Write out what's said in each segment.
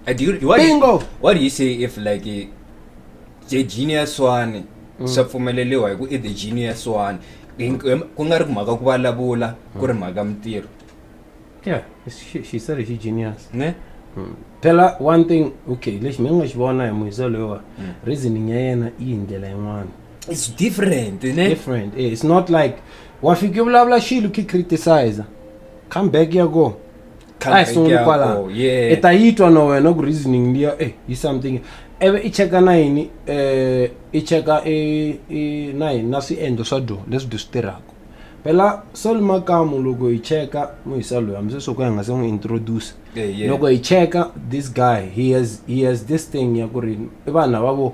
Do you, what, Bingo! What do you say if like the genius one swa pfumeleriwa hi ku i the genius one ku nga ri ku mhaka ku vulavula ku ri mhaka mintirho? Yeah, she said she genius. Ne. Phela one thing, okay, lexi mi nga xi vona hi muyisa loyiwa, reasoning ya yena yi hi ndlela yin'wana. It's different, ne. Different, it's not like wa fika u vulavula xilo ki criticize, come back ya ko Come a hi back sunguli ya kwalano. ko, yeah. I ta yi twa na wena ku reasoning liya yi something ivi i cheka na yini, i cheka i na yini na swiendlo swa dyo leswi dyi swi tirhaka. Phela Sol Makamu loko hi cheka muyisa loyi, hambi sweswo ka hi nga se n'wi introduce, Yeah. loko hi cheka this guy, he has this thing ya ku ri i vanhu lava vo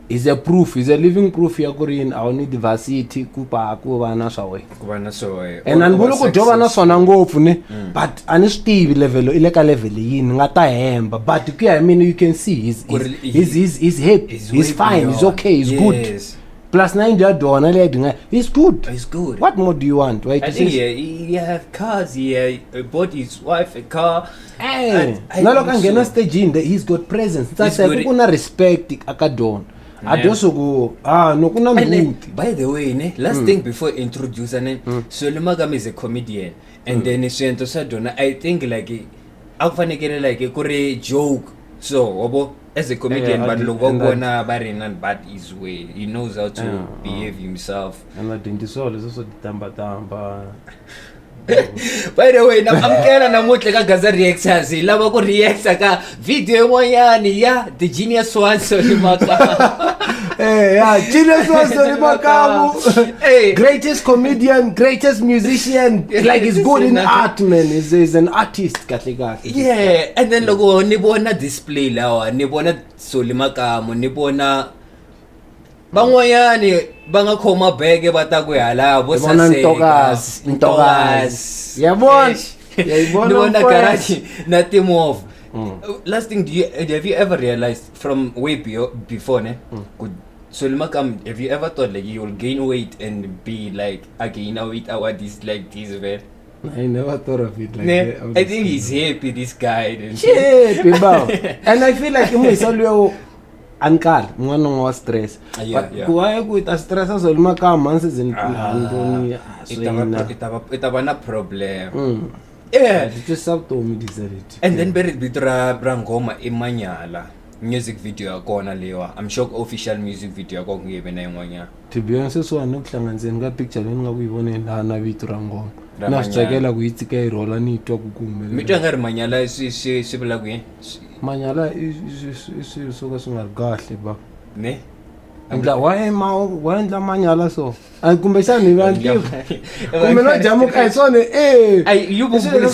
he's a proof, he's a living proof ya ku ri yini, a wu need varsity ku pa ku va na swa wena. Ku va na swo. And a ni vuli ku dyo va na swona ngopfu ne, but a ni swi tivi level i le ka level yini, ni nga ta hemba, but ku ya hi mina you can see Ku ri he's happy, he's he's way fine, he's beyond. okay, he's good. Plus na yindlu ya dona leyi dyi nga, he's good. He's good. What more do you want? Right? I think he have cars. He bought his wife a car. I Na loko a think nghena so. stagini, he's got presence. He's Ntsasa good. ku na respect aka dona a dyo swo ku ah no ku na And then, ndzhuti. by the way, ne, last thing before introduce, ne, Solly Makamu is a comedian, and then swiendlo swa dona, I think like a ku fanekele like ku ri joke, so wabo as a comedian, Yeah, I but did- loko va and vona va ri none, but his way, he knows how to behave himself. A nga dyondzi swona leswi swo titambatamba. By the way, na amukela namuntlha ka Gaza Reactors, hi lava ku reacta ka video yin'wanyani ya the genius one, Solly Makamu. Hey, yeah, Genius one, Solly Makamu. Hey. Greatest comedian, greatest musician. Like he's good in art, man. He's an artist, kahle kahle. Yeah, and then loko ni vona display lawa, ni vona Solly Makamu, ni vona van'wanyani va nga khoma bege va ta ku hala vo Ni vona saseka. Ntokazi, Ntokazi. Yabona? Eish. Yayibona Ni vona mfowethu. garage na timovha. Last thing, do you have you ever realized from way before, ne, ku Solly Makamu, have you ever thought like you will gain weight and be like a gain weight award is like this, man? I never thought of it like Ne? that. I think he's happy, this guy. Happy, bro. And I feel like muyisa luya a ni kali un'wana na un'wana wa stress. Yeah, But yeah. ku va ku i ta stressa Solly Makamu a ni se ze ni Ah, a ni voni, i ta va- swina. i ta va na problem. Yeah. Ti twisisa vutomi dizaleti. And then veri vito ra nghoma i Manyala. Music video ya kona leyiwa. I'm sure official music video ya kona ku nge vi na yin'wanyana. To be honest, sweswiwani ni ku hlanganiseni ka picture leyi ni nga ku yi voneni laha na vito ra nghoma. Ra Na swi Manyala. tsakela ku yi tsika yi rhola ni yi twa ku ku Mi humelela. twa nga ri manyala swi vula ku yini? Manyala i swilo swo ka swi nga ri kahle ba. Ne? Endla wa ma wa endla manyala so. A kumbexani hi va ntivo. Kumbe no jamuka hi swona eh. Ai, you I swilo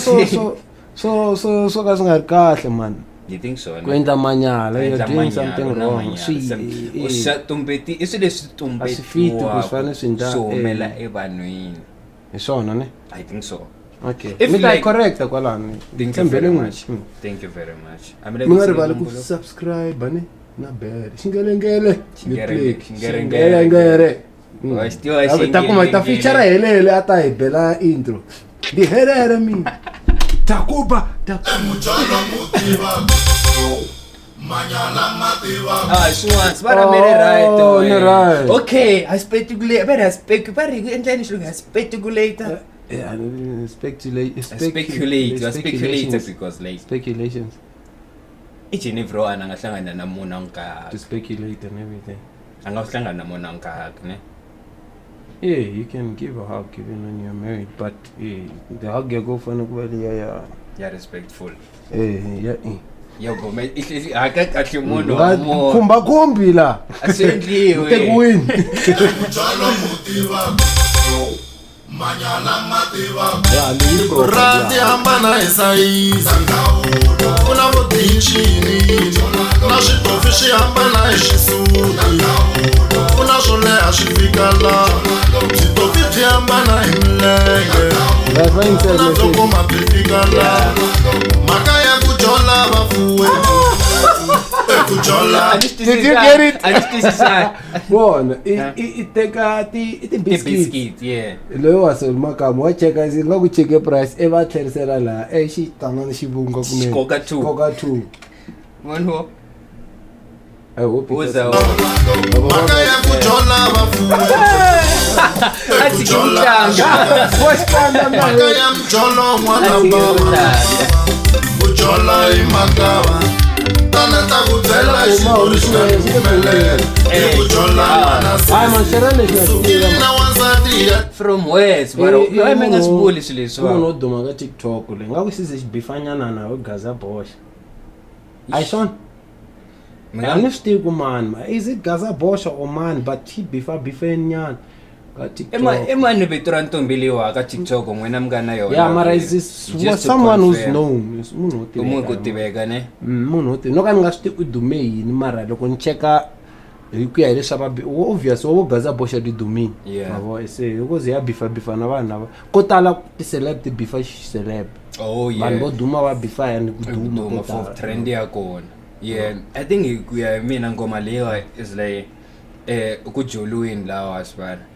swo ka swi nga ri kahle man. You think so? Ku endla manyala, you're Endla doing manyala, something na wrong. manyala. Swi U swa tumbeti i swilo leswi A swi fiti ku swi fanele swi endla, swi humela eh. evanhwini. Hi swona ne? I think so. Okay. If Mi ta yi like- correcta kwalano. Thank you Tshembele very n'wina. much. Thank you very much. I'm Mi nga rivali ku subscribe ne na bell. Xingelengele. Mi Xingerenge- click. xingerengere. Xingerengere. Wa xi tiva Ta kuma ta xingelengele. feature helele a ta hi bela intro. Ndi helele mina. Takuba, takuba. Ah, swin'wana swi va ramele right. Oh, ni eh. right. Okay, a speculate, va ri a va ri ku endleni xilungu a speculate. Yeah, speculate, Speculate, you are speculator because like Speculations. each and every one a nga hlangana na munhu a nga To speculate and everything. a nga hlangana na munhu a nga hug, ne? Yeah, you can give a hug even when you're married, but the hug ya go fanele ku va liya ya Ya respectful. ya eh. Ya gome i haka kahle munhu wa Nga munhu. khumba khumbi la. A swi endliwi. Tekiwini. Ya leyi proper, ra ti ya. hambana hi sayizi, ku na votinchini na switofi swi hambana hi xisuti, ku na swo leha swi fika la switofi byi hambana hi milenge, That's why ku na inside byo message. koma byi fika la mhaka ya ku jola vafuwe ku jola. A ni swi Did you get it? twisisanga. A ni swi twisisanga. Vona, i teka ti i ti biscuits. Ti-biscuit, yeah. Loyi wa Solly Makamu wa cheka se nga ku cheke price i va tlherisela laha e xi tanani xivunga kunene. Xikoka two. Xikoka two. Munhu I hope it Who's doesn't- that? Mhaka ya ku jola vafuwi A tshiki ku tlanga. Mhaka ya mjolo n'wana A tshiki ku bava tlanga. Ku jola i makava Tana ta ku byela xitori xi nga humelela I ku jola n'wana Hayi man, xerha lexi na xi Sukile tiva. na wansati ya From where? Mara I- i mi nga munhu- swi vuli swilo leswi i munhu wa. wo duma ka TikTok leyi nga ku size xi bifanyana na Gaza Boxa. A hi swona? Mi nga A ni swi tivi ku mani ma is it Gaza Boxa or mani but xi bifa bifenyana ka TikTok. I mani vito ra ntombi leyiwa ka TikTok n'wina mi nga na yona? Yeah, mara is this Just to someone who's confirm. known. Is munhu wo I munhu ku tiveka. tiveka ne? Munhu wo tiveka. No ka ni nga swi tivi u dume yini mara loko ni cheka hi ku ya hi leswi a va obvious wa vo Gaza Boxa ti dumile. Yeah. Ma vo se loko ze ya bifa bifa na vanhu lava ko tala ti-celeb ti bifa celeb. Oh yeah. Vanhu vo duma va bifa yani ku duma duma ko for tala. trend ya kona. Yeah, I think hi ku ya hi mina ngoma leyiwa is like ku joliweni lawa sibana.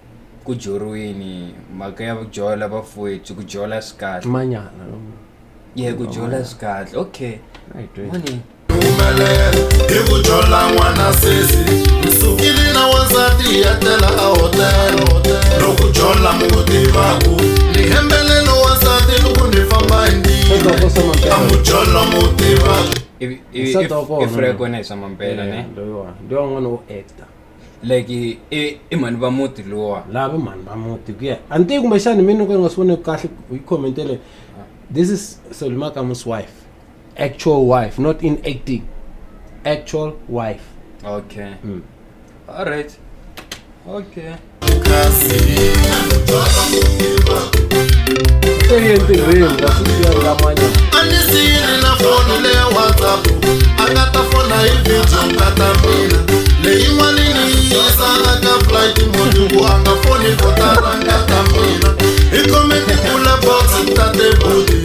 Ku joriweni mhaka ya ku jola vafowethu ku jola swi kahle. Manyana lo. Yeah, ku jola swi kahle. Okay. A hi tweni. Mani humelela hi ku jola n'wana sesi Sukile na wansati ya tela a hotela Loko jola mu ku tivaku Ni hembelelo wansati loko ni famba hi Nsati wa ndlela kona swa mampela. A mujolo mu tivaku Nsati wa kona. if ra kona hi swa mampela ne. Yeah, loyiwani loyi wan'wana wo actor Like i mhani va muti lowa. lavi mhani va muti ku ya a ni tivi kumbexani mina no ka ni nga swi voni kahle hi commentele this is Solly Makamu's wife actual wife not in acting actual wife Okay. All right. Okay. se yi entirhweni nga swi tiya ngamanya A ni siyile na foni leya WhatsApp a nga ta fona hi video nkata mina leyin'wani ni yi yisa ka flight mode ku a nga foni ko tala nkata mina hi khome tikula box tate buti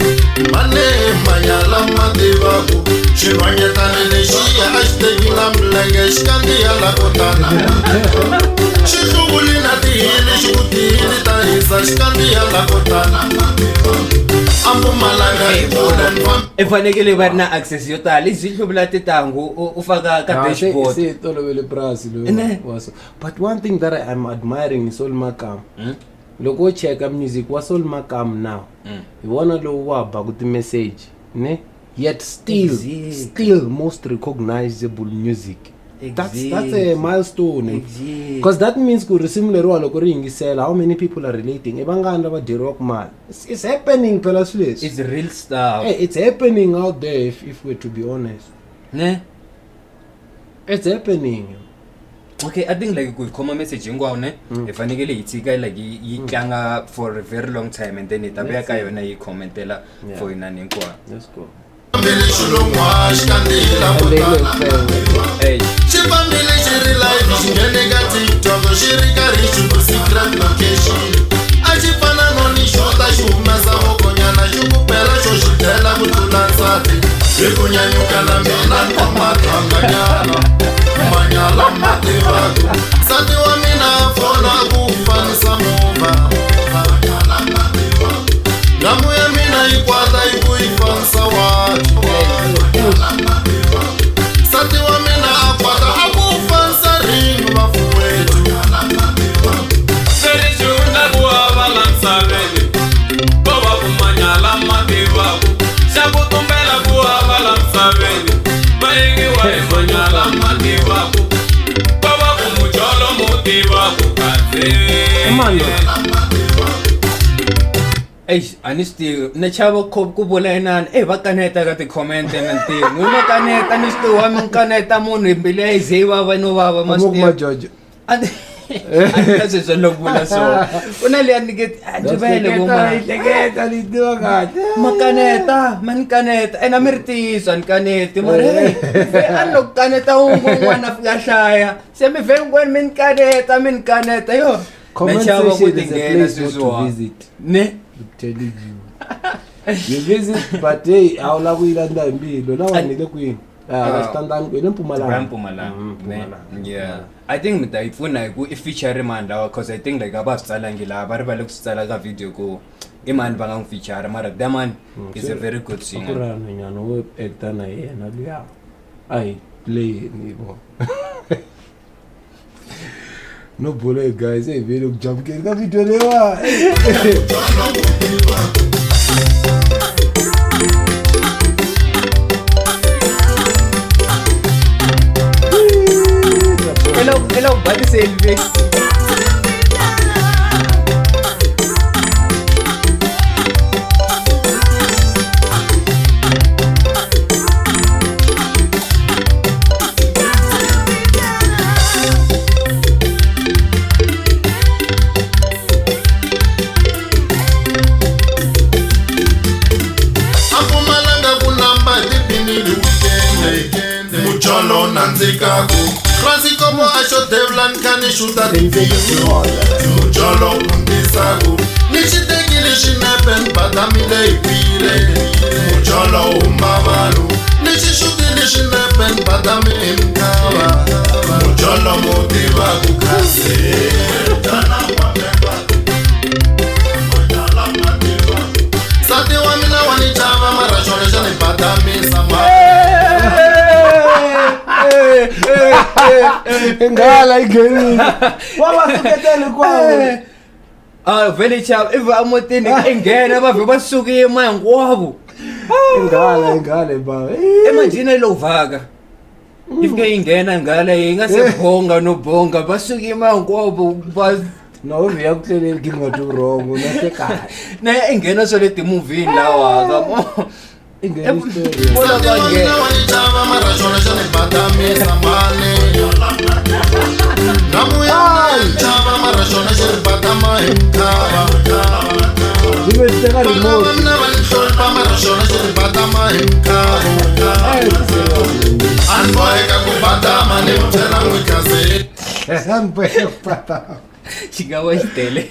mane manyala ma tivaku xinhwanyetana lexiya a xi teki na milenge xi kandziya la ko tala xi hluvuli na tihili xi ku tihili ta hisa xi kandziya la ko tala a Mpumalanga hi kule ni famba I fanekele va ri na access yo tala izwi hluvula tintangu u faka ka dashboard. se tolovele purasi Ne. loyi wa so but one thing that I am admiring is Solly Makamu loko wo cheka music wa Solly Makamu now hi wona lowu wa baku ti-message ne yet still Exactly. still most recognizable music that's a Exactly. milestone Exactly. because that means ku risimu leriwa loko ri yingisela how many people are relating i vangani lava dyeriwaka mali it's happening phela swilo leswi It's real stuff. hey, it's happening out there if we're to be honest Ne? it's happening Okay, I think like ku hi khoma message hinkwawo ne hi fanekele hi tshika like yi tlanga for a very long time and then hi ta vuya ka yona yi commentela Yeah. for inani hinkwayo. let's go fambile xilongwa xi kandziyela ko And they tala look Hey, xi fambile xi ri live xi nghene ka TikTok xi ri karhi xi ku secret location a xi fana no ni xota xi humesa vokonyana xi ku pela xo xi dlela ku tlula nsati hi ku nyanyuka na mina ni mathanganyana manyala ma tivaku nsati wa mina fona ku fanisa movha Manyala ma tivaku. Ngamu ya mina yi kwata yi ku yi fanisa wachi nsati wa mina a kwata a ku fanisa ring vafuwetu mani eish a ni swi tivi ni chava ku vula inani e va kaneta ka ti-comment na ntivo n'wi ma kaneta ni swi tivi wa mi kaneta munhu hi mbilu ya yi ze yi vava no vava ma Amu swi ku tiva majojo A ni na sweswo ni loko vula swona ku na leya ni ke a ndzi yi hleketa ni tiva kahle ma kaneta ma ni kaneta ene a mi ri ntiyiso a ni kaneti mara hey, ve a ni loko kaneta wun'we un'wana a fika a hlaya se mi vhe hinkwenu mi ni kaneta mi ni kaneta yo Comment na chava ku section is a tinghena place not to sweswiwa visit. ne I'm telling you you visit but hey a wu lava ku yi landza hi mbilu lawa ni le kwini Ah. xitandani kwini mpumalanga Mpumalanga Mm, ne Mpumalanga. yeah i think mi ta yi pfuna hi ku i feature mani lawa cause i think like a va swi tsalangi laha va rivale ku swi tsala ka video ku i mani va nga n'wi feature mara that man is a very good A ku singer ri nhwanyana wo acta na yena luya A hi play ni vona. No bolo guys, hey vele ku jumpeni ka video leyiwa. Hello, hello, body selfie. A pfumalanga ku namba hi tipinili weekend mujolo nandzikaku fransi kopo a xo devla ni kha ni xuta tivhidiyo mujolo wu ndisaku ni xi tekile xinepe ni badamile hi kwile mujolo humba vanhu ni xi xutile xinepe ni badame hi mkhava mujolo mu tiva ku khase nsati wa mina wa ni chava mara xona xa ni badamisa ma Ngala yi nghenile. Wa va suketele kwavo. Ah, vele chava if amotini enghena va vhe va sukima hinkwavo. Ngala ngala ba. Imagine lo vhaka. If ke yi nghena ngala yi nga se bonga no bonga va sukima hinkwavo va No u ya ku tleleni ki nga twi wrong na se kahle. na ya enghena swa le timovhini lawa ka I nghena story. Vona Nsati va wa mina nghena. wa ni chava mara xona xa ni badamisa mali Nhamu ya mina ya ni chava mara xona xi ri badama hi mkhava Yi ve teka Vana va remote. mina va ni hlonipha mara xona xi ri badama hi mkhava A ni boheka ku badama ni tlhela n'wi khase Xi nga va xi tele.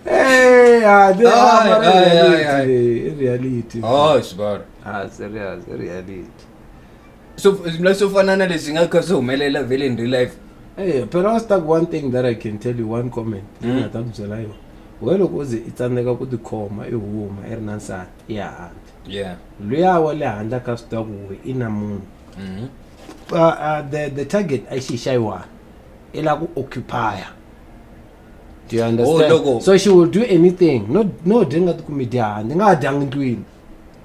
Eh, ah, Ay, ay, ay, ay. reality. Oh, sibara. Ah, serious, reality. So swo fana na leswi nga kha swi humelela vele in real life. Hey, but I was stuck one thing that I can tell you, one comment. Ni nga ta ku byela yona. We loko u ze i tsandzeka ku tikhoma i huma i ri na nsati i ya handle. Yeah. Luya wa le handle ka swi tiva ku we i na munhu. The target a xi xa yi one. I lava ku occupy. Do you understand? Oh, loko- So she will do anything. No no dyi nga tikumi dya handle, nga ha dyangi ndlwini.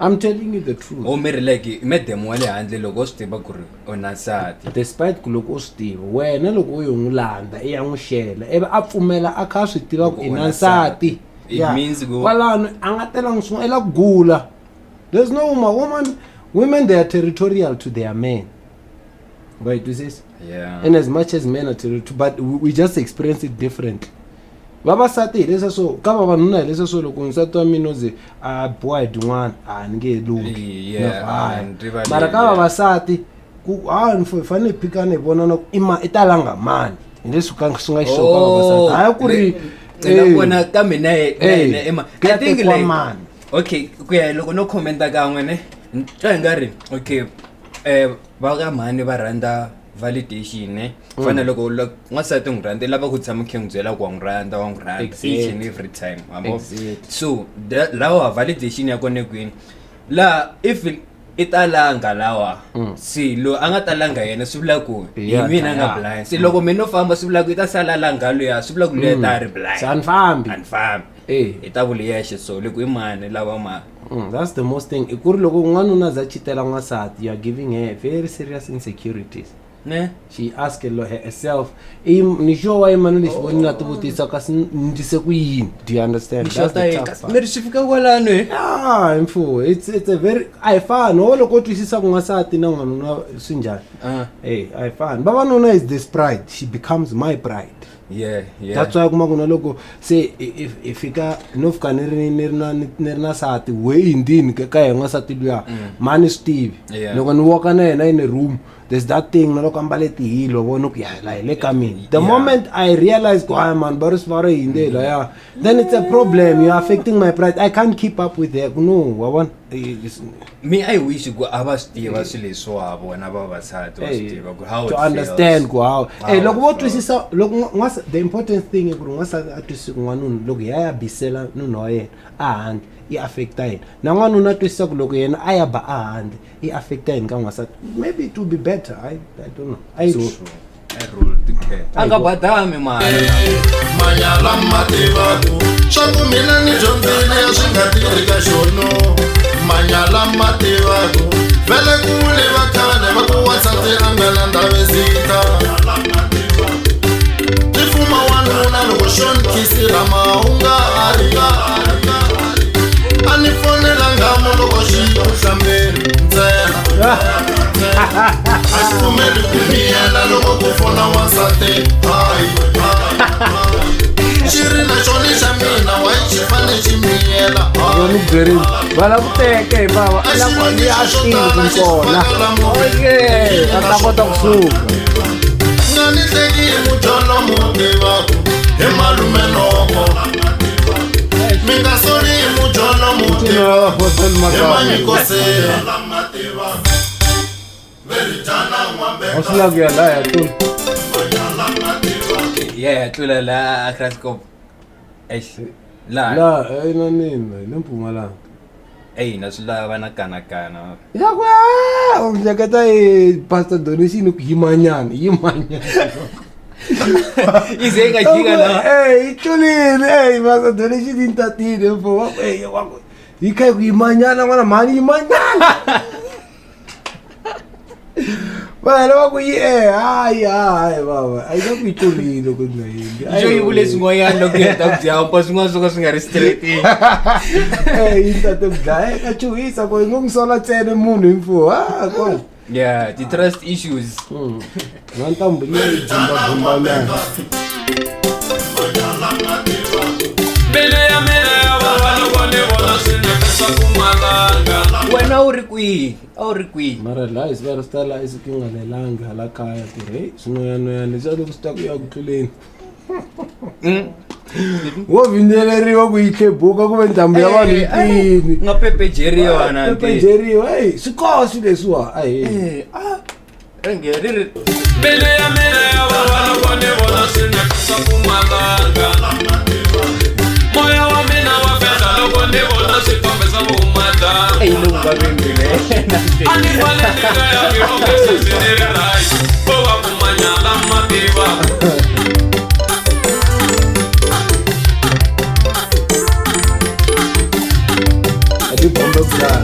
I'm telling you the truth. O mi ri like madam wa le handle loko u swi tiva ku ri u na nsati. Despite ku loko u swi tiva wena loko u yi n'wi landza i ya n'wi xela ivi a pfumela a kha a swi tiva ku Loko i u na na nsati nsati. It means ku- kwalano a nga telangi swin'wana i la ku gula. There's no woman, woman women they are territorial to their men. Wa yi twisisa? Yeah. And as much as men are territorial, but we just experience it differently. Vavasati hi leswa swo ka vavanuna hi leswa swo loko nsati wa mina o ze a boha hi tin'wana a ni nge he lunghi. Yeah, Na vhaya. a ni rivaleli, Mara ka yeah. vavasati ku a ni fanele hi phikana hi vonana ku i ma i ta langa mani hi leswi ka swi nga xiswona ka vavasati hayi ku ri na vona ka mina na Eh, hina ema ku ya I think tekiwa like mani. okay ku ya loko no commenta kan'we ne ni twa hi nga ri okay va ka mhani va rhandza validation ne fana loko n'wansati u n'wi rhandza i lava ku tshama u kha u n'wi byela ku wa n'wi rhandza wa n'wi rhandza each and every time wa vo? Exactly. So lawa validation ya kona kwini laha if i talanga lawa se loyi a nga talanga yena swi vula ku hi Yeah, mina a nga yeah. blind se loko mina no famba swi vula ku i ta sala langa luya swi vula ku luya ta ri blind Se a ni fambi. a ni fambi Eh. hi ta vula yexe so loko i mani lava mani That's the most thing i ku ri loko n'wanuna za cheatela n'wansati you are giving her very serious insecurities. Ne She ask herself i ni sure wa yima ni lexi vonile a ti vutisa kasi ni ndlise ku yini. Do you understand? ni That's xota the yini tough kasi part. mi ri swi fika kwalano he Yeah, mfo it's a very a hi fani wo loko u twisisa ku n'wansati na n'wanuna swi njhani. Ah. Hey, a hi fani vavanuna is this pride she becomes my pride. Yeah, yeah. That's why kuma ku na loko se i fika no fika ni ri ni ri na ni ri na nsati we yindini ka yena n'wansati luya mani swi tivi. Yeah. Loko ni woka na yena in a room there's that thing na loko a mbale tihilo vona ku ya la hi le ka mina. The Yeah. moment I realize ku hayi man va ri swi va ri yinde laya then it's a problem you are affecting my pride I can't keep up with her no wa vona. Me I wish ku a va swi tiva swilo leswiwa vona vavasati va swi tiva ku how to it understand feels. ku how How eh loko it vo feels. twisisa loko the important thing i ku ri n'wansati a twisisi ku n'wanuna loko ya ya bisela nuna wa yena a handle yi affecta yena na n'wanuna a twisisa ku loko yena a ya ba a handle yi affecta yena ka n'wansati, maybe it will be better. I don't know. I True. I rule the care. A nga badami mali. Manyala ma tivaku swa ku mina ni dyondzile ya swi nga tirhi ka xono. Manyala ma tivaku vele kule va khale va ku wansati a nga na ndhavezita ti fuma wanuna loko xo ni khisirama u nga ri a ni fonela nghamu loko xi ku hlambeni ntsena a xi pfumeli ku miyela loko ku fona wansati hayi xi ri na xona xa mina wa xi fane xi miyela. Vona ku byerini va la ku teke hi bava A i la xi ku vangi a swo swi tivi tala, ku xi kona faka la okay a ta kota ku suka. Nga ni hleki mujolo mutivaku hi malume loko mi nga soli mujolo Ncino wa va hi Makamba. manyikose. A swi lavi ku ya laya tlula. Yeah, tlula la Graskop. Eish. La. La ina nini hi le Mpumalanga. Ey, na swi lava na kanakana. Ya ku "Ah, u hleketa i pastor donation ku yimanyana yimanyana." Ize yi nga jika la. Eh, yi tlulile eh pastor donation yi tatile mfo wa eh wa ku yi kha yi ku yimanyana n'wana mhani yimanyana va hela va ku yi eh hayi hayi bava a yi nga ku yi tlulile ku nga yimbi. Xo yi vule swin'wanyana loko yi heta ku jumpa swin'wana swo ka swi nga ri straight. Eh yi tate ku dlaya ka chuhisa ku yi ngo n'wi sola ntsena munhu hi mfo ah kona. Yeah, the trust issues. Na ntambu liya yi dzumba-dzumbanyana. Mbilu ya mina ya vava loko ni vona swinepe swa ku malanga. Wena u ri kwihi? A wu ri kwihi? Mara laha hi siva ri swi ta laha i ku nga lelanga hala kaya ku ri hey swinoyanoyana leswiya loko swi ta ku ya ku tluleni wo vineleriwa ku yi tlhebuka ku ve ntambu ya vanhu yi tini. Nga pepejeriwa na nti. Pepejeriwa eyi swi koho swilo leswiwa ahe. Eh, ah. Ringe ri ri Mbilu ya mina ya vava loko ni vona swinepe swa ku malanga. Moya wa mina wa fehla loko ni vona swithombe swa vumadlanga. Ey, loku va vembile. A ni fane ni nga ya tihofisi ni ri right ko va ku manyala ma tiva. A ti bombe ku dlaya.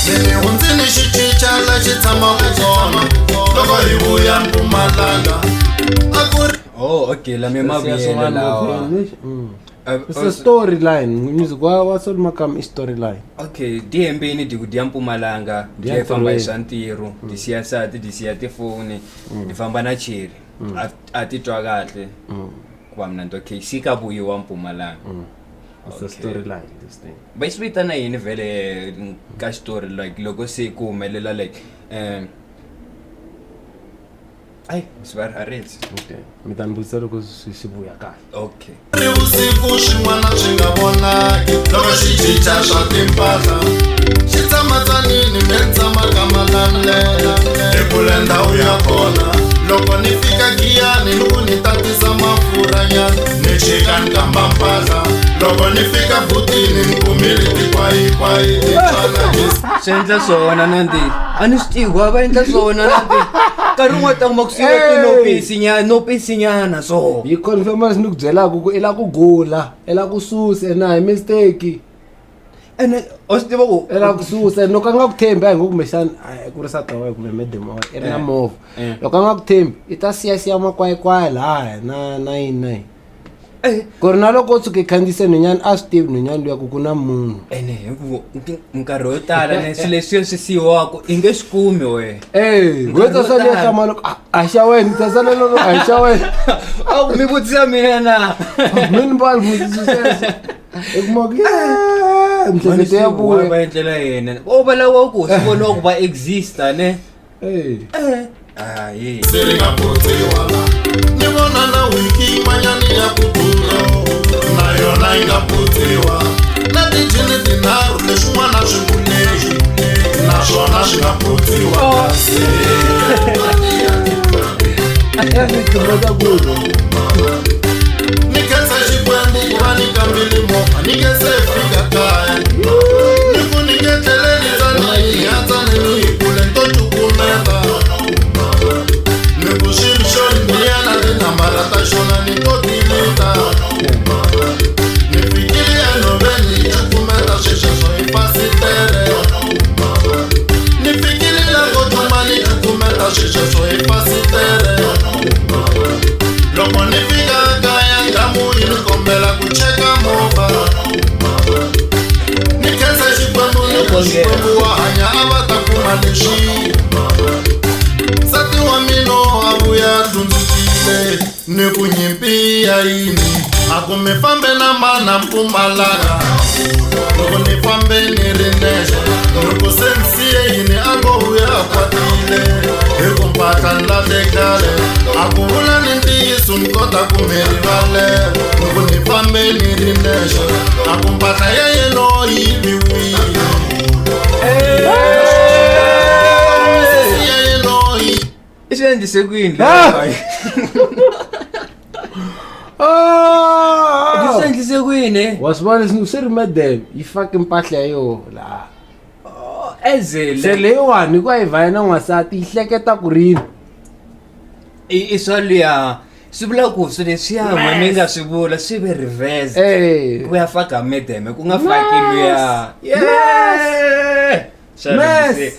Mini hundzini xicinca la xi tshamaka kona loko hi vuya Mpumalanga a ku ri Oh, okay, la me mavuyelo lawa. It's a storyline music wa Sol Makam i storyline. Okay, di hembeni di ku di ya Mpumalanga, di Di ya ya famba hi ntirhweni. swa ntirho, di siya sati, di siya tifoni, di famba na cheri. A titwa kahle. Ku va mina nto okay, si ka vuyiwa Mpumalanga. It's a Okay. storyline this thing. Va swi vitana yini vhele ka xitori like loko se ku humelela like ai swi va rharitsi. Okay mi ta ni vutisa loko swi vuya kahle. Okay. Ri vusiku swin'wana swi nga vonaki loko xi cinca swa timpahla xi tshama tsanini mi ri tshama ka malamlela ekule ndhawu ya kona loko ni fika giyani ni ku ni tatisa mafurhanyana ni chika ni kamba mpahla loko ni fika butini ni kumile tikwayikwayi ti tswala hi Swi endla swona nandi a ni swi tivi ku va endla swona nandi nkarhi wun'wana ta kuma ku siyiwe Hey! tinopisinyana nopisinyana so Yi confirma leswi ni ku byelaka ku i la ku gula i la ku susa ene a hi mistake. Ene u swi tiva ku I la ku susa ene loko a nga ku thembi a hi ngo kumbexani a ku ri sata wa kumbe madam wa wena i ri na Eh. movha Eh. loko a nga ku thembi i ta siyasiya makwayikwayi lahaya na na yini na yini. Ku ri na loko o tshuka i khandziyise nhwenyani a swi tivi nhwenyani luya ku ku na munhu. Ene hi ku nkarhi wo tala ne swilo leswiya swi siyiwaka i nge swi kumi wehe. E Nkarhi we wo ta sale tala. hlamala ku a xa wena ta sale loko a xa wena. A ku mi vutisa mina na. Mi ni mbali sweswo i kuma ku ye miehleketo ya va vuya. endlela yena o va lava ku swi voniwa ku va exista ne. Eh. Ah, ye. Se ri nga potsiwa la ni vona na wiki yin'wanyani ya ku durha na yona yi nga potsiwa na tijini tinharhu leswin'wana swi vulehi naswona swi nga potsiwa kasi. Everything good. Ni khensa Xikwembu ku va ni kambile movha ni nge se fika kaya ni ku ni nge tlheleli tsani ya tsani ni yi kule ni to cukumeta ni ku xi ri xo niya na tinambara ta xona ni to dilita ni fikile enhoveni ni cukumeta swixeswo hi fasitere ni fikile la ko duma ni cukumeta swixeswo hi fasitere loko ni fika kaya nghamu yi ni kombela ku cheka movha ni khensa Xikwembu ni ku Xikwembu wa hanya a va ta kuma leswi nsati wa mina a vuya hlundzukile ni ku nyimpi ya yini a ku mi fambe na mana Mpumalanga loko ni fambe ni ri nexe loko se ni siye yini a ngo vuya a kwatile hi ku mpahla ni lahle khale a ku vula ni ntiyiso ni kota ku mi rivalela loko ni fambe ni ri nexe a ku mpahla ya yena yiviwile ya yena yi I swi endlise ku yini? Ah! I swi Ah! endlise ku yini? Wa swi vona leswi se ri madam yi fake mpahla ya yoho laha. Eze Se leyiwani hikuva yi vhaya na n'wansati yi hleketa ku ri yini. I swa luya swi vula ku swilo leswiya n'we mi nga swi vula swi ve reverse. Eh. Ku ya faka medeme ku nga faki luya. Yes. Xa Yes. rivise.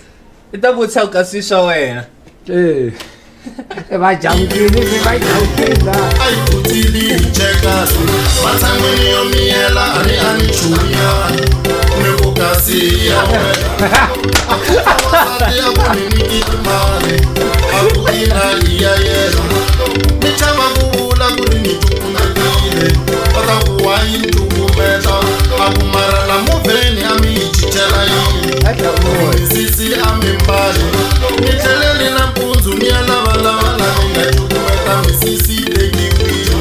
I ta vutisa ku kasi swa wena. Eh. Va jamukile se va jamukile la. A yi kutili hi chekasi matshan'wini yo miyela a ni a ni chunya ni ku kasi ya wena wasati a ku ni nyiki timali a ku ina i ya yena ni chava ku vula ku ri ni cukumetile va ta ku wa yi ni cukumeta a ku mara la movheni a mi yi cincela yini misisi a mi mbali ni tlheleli nampundzu ni ya lavalava la ni nga cukumeta misisi yi tekiwile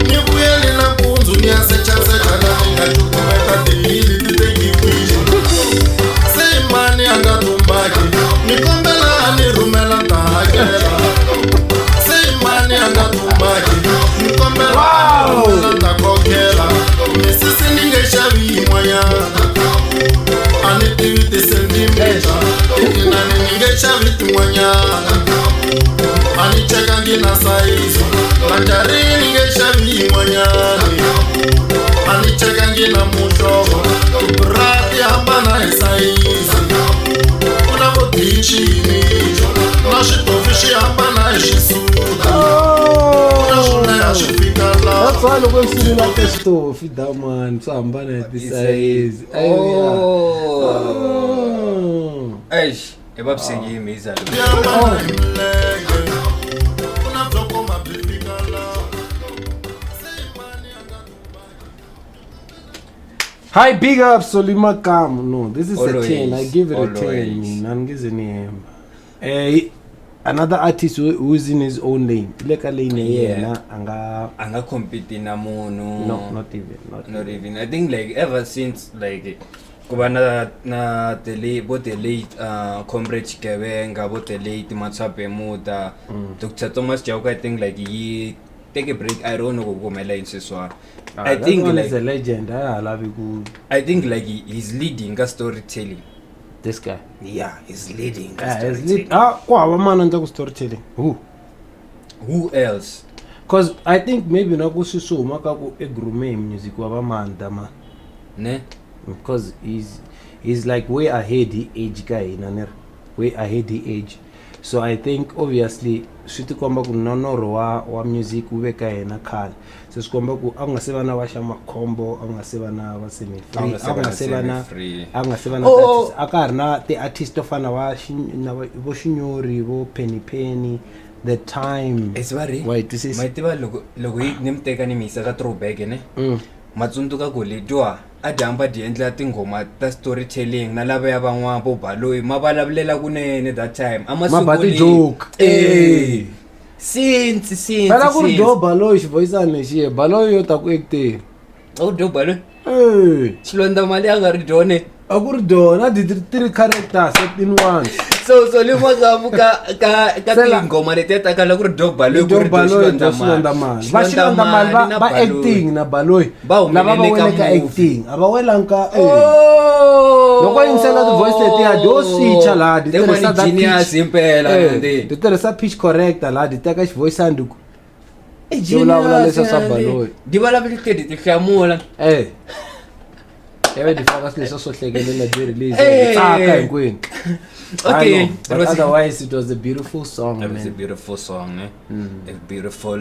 ni vuyeli nampundzu ni ya sechasecha la ni nga cukumeta tihili ti tekiwile se mani a nga tumbaki ni kombela a ni rhumela ni ta hakela se mani a nga tumbaki ni kombela a ni rhumela ni ta kokela misisi ni nge xavi yin'wanyana a ni tivi tisentimita inani ni nge xavi tin'wanyana a ni chekangi na sayizi manjari ni nge xavi yin'wanyani a ni chekangi na muhlovo tibra ti hambana hi sayizi ku na vo dixini na switofi swi hambana hi xisuti na swo leha swi fika laha That's why loko swi sungula ka switofi damani swi hambana hi tisayizi. Oh. Oh. Eish, i vavisekile mhisa loyi. Ti hambana hi milenge ku na byo koma byi fika laha se mani a nga Hi, big up Solly Makamu. No, this is Always, a 10. I give it a 10. always. Mina ngize nihemba. Eh, another artist who's in his own lane. Le ka lane ya Yeah. yena anga A nga compete na munhu. no, not even, not, Not even. I think like ever since like ku va na the late bo the late Comrade Xigevenga, vo the late Matshape Muta, Dr. Thomas Chauke, I think like yi take a break. I don't know ku humelela yini sweswiwani. Ah, I that think one like is a legend. I love you. I think like he's leading ka storytelling. This guy. Yeah, he's leading ka Yeah, he's storytelling. ah, ku hava mani endla ku storytelling. Who? Who else? Cause I think maybe na ku swi swi huma ka ku i groome music wa va manda man. Ne? Because he's like way ahead hi age ka hina ni ri way ahead hi age. So I think obviously swi ti komba ku nonorho wa music wu ve ka yena khale. Se swi komba ku a ku nga se va na va xa makhombo, a ku nga se va na va semi free, a ku nga se va na free. A ku nga se va na Oh. ti-artist, a ka ha ri na ti-artist to fana va na vo Xinyori, vo Penny Penny, the time. Esi va ri Wa yi twisisa? Ma yi tiva loko yi ni mi teka ni mi yisa ka throwback ne, matsundzuka ku letiwa a di hamba di endla tinghoma ta storytelling na lavaya van'wana vo Baloyi ma vulavulela kunene that time a ma Ma ba sunguli- ti-joke. Eh. Since since Phela ku ri since. do Baloyi xivoyisani lexiya, Baloyi yo ta ku acteni. A ku dyo Baloyi. Eh. Xilondza mali a nga ri dyone. A ku ri dyona ti three characters in one. So le makamu ka Sela- tinghoma letiya ta kala ku ri dyo Baloyi, ku Dyo ri dyo Baloyi, dyo Xilondza Xilondza mali. mali. Va Xilondza mali na va Baloyi. acting na Baloyi. Va Lava va humelele ka wele ka movie. acting, a va welangi ka eh. Oh! Loko yingisela ti-voice letiya dio switcha laha di Them tirhisa one that genius pitch. impela Eh, nandi. di tirhisa pitch corrector laha di teka xivoyisani di ku I Di vulavula genius, leswiya swa nandi. Baloyi. Di vulavula ti ti hlamula. Eh. Ivi di faka swilo leswiya swo hlekelela di release. Eh. Hi tsaka hinkwenu. Okay. I know, but It was- otherwise it was a beautiful song, It was a man. beautiful song, ne? A beautiful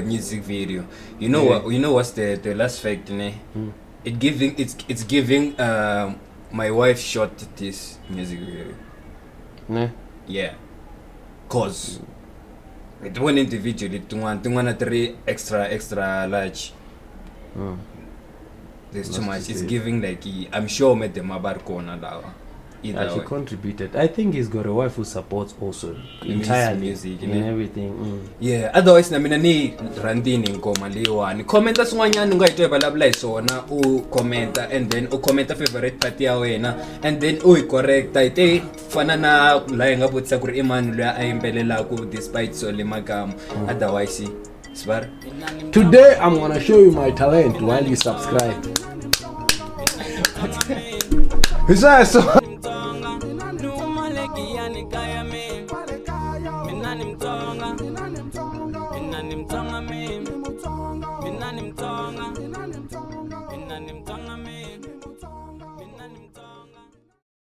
music video. You know what? You know what's the last fact, ne? It giving it's giving. My wife shot this music video. Ne? Yeah, cause it one individually tin'wana ti ri extra extra large. There's too Must much. It's be. giving like I'm sure me them ba ri kona lawa. Either Yeah, she way. contributed. I think he's got a wife who supports also In his entirely music, in ne? everything. Yeah, otherwise na mina ni rhandzini nghoma leyiwani. Commenta swin'wanyana u nga yi twa hi vulavula hi swona, u commenta and then u commenta favorite part ya wena and then u yi correcta hi te fana na laha hi nga vutisa ku ri i mani loyi a yimbelelaku despite Solly Makamu. Otherwise, svar. Today I'm gonna show you my talent while you subscribe. Hi sweswo. Mina ni Mutsonga, mina ni Mutsonga, mina ni Mutsonga, mina ni Mutsonga, mina ni Mutsonga.